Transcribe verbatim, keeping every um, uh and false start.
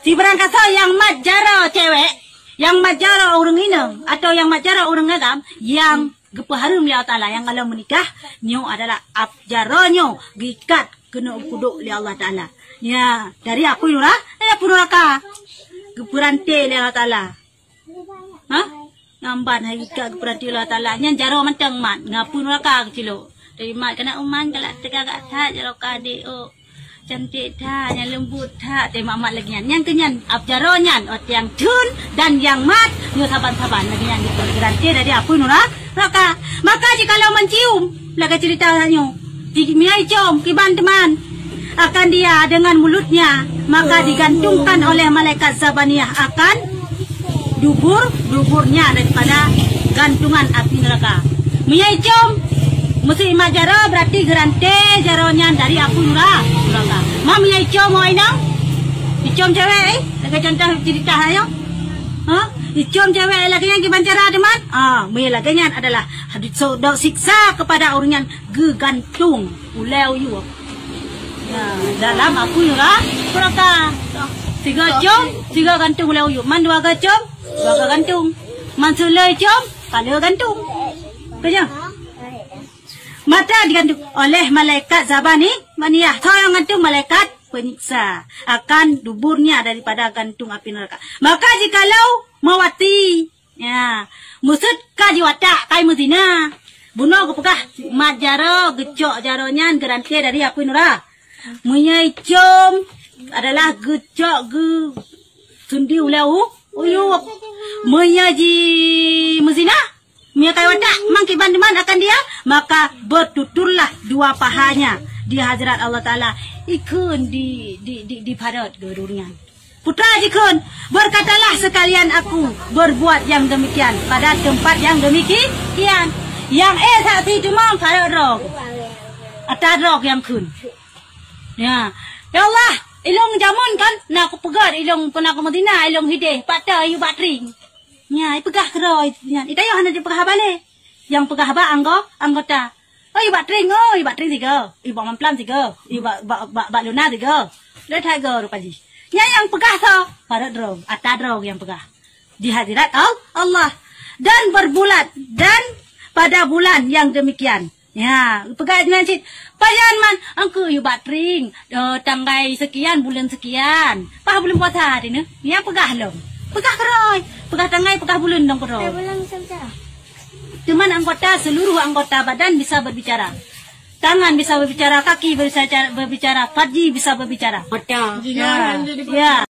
Sibarang kasoe nyang mat jaroe cewek, nyang mat jaroe ureuëng inong, atau nyang mat jaroe ureuëng agam, nyang geupeuhareuem lé Allah Taala, nyang ka lheueh meunikah, nyoe adalah ap-, jaroe nyoe geuikat keuneuk geupeuduek lé Allah Taala. Ya, dari apui nura-, dari apui nuraka. Geupeuranté lé Allah Taala. Ha? Ngon ban hai geuikat geupeuranté lé Allah Taala. Nyan jaroe mantong mat, ngon apui nuraka geucilok. Dari mat keunan uman galak teuga gak that jaroe ka adek, oh. Cantik that, nyang leumbut that, teuh mat-mat lagée nyan. Nyang keu nyan, ap jaroe nyan, oh, nyang theun dan nyang mat, nyoe saban-saban lagée nyan geupeuranté dari apui nura-, nuraka. Maka jikalau mencium, lagée ceurita nyoe, di-, meunyoe icom kiban teuma akan dia dengan mulutnya, maka digantungkan oleh malaikat Zabaniyah akan dubur, duburnya daripada gantungan api neraka. Meunyoe icom, meuseu imat jaroe, berarti geuranté jaroe nyan dari apui nura-, nuraka. Ma meunyoe icom, awak inong? Icom cewek, eh? Lagée contoh ceurita nyoe. Ha? Icom cewek lagée nyan kiban cara teuma? Ah, meunyoe lagée nyan adalah hadis so-, dok siksa kepada ureuëng nyan geugantung ulée u yup. Ya, dalam apui nura-, nuraka. Sigoe com, sigoe gantung ulée u yup. Man dua goe com, dua goe gantung. Man sileue com, ka lheueh gantung. Keujeuh? Mata digantung oleh malaikat Zabani-, Zabaniyah. Soe nyang gantung? Malaikat penyiksa. Akan duburnya daripada gantung api neraka. Maka jikalau meuwati, ya, meuseuet ka jiwatak, ka meuzina, bunoe geupeugah mat jaroe, geucok jaroe nyan geuranté dari apui nura-, meunyoe icom adalah geucok geu-, seundi ulée u-, u yup. Meunyoe jimeuzina, meunyoe ka iwatak, mang kiban teuma akan dia, maka bertuturlah dua pahanya di hadirat Allah Taala. Ikheun di, di, di, diparot geuh ureuëng nyan. Peue jikheun, berkatalah sekalian aku berbuat yang demikian pada tempat yang demikian. Nyang éh saksi teuma parot droe. Ata droe nyang kheun. Ya. Ya Allah, ilong jameun kan, na kupeugét ilong peunaku Madinah, ilong hideh, pat teuh iyue bak tring. Nya, ipeugah keudroe nyan. Ita yoh hana jipeugah haba lé. Nyang peugah bak anggo-, anggota. Oh, iyue bak tring, oh, iyue bak tring sigoe. Iyue bak mamplam sigoe. Iyue bak, bak, bak, bak luna sigoe. Lé that goe rupa jih. Nya nyang peugah soe? Parot droe, ata droe nyang peugah. Di hadirat Al-, Allah. Dan berbulan, dan pada bulan yang demikian. Ya, peugah nyan cit. Pajan man, angku iyue bak tring, eh, tanggai sekian, bulan sekian. Paih bulan puasa teuh nyoe. Nyang peugah lom. Peugah keudroe. Peugah tanggai, peugah bulan dong keudroe. Eh, bulan bisa bicara. Teuma anggota, seluruh anggota badan bisa berbicara. Tangan bisa berbicara, kaki bisa ca-, berbicara, farji bisa berbicara. Betul. Ya. Ya.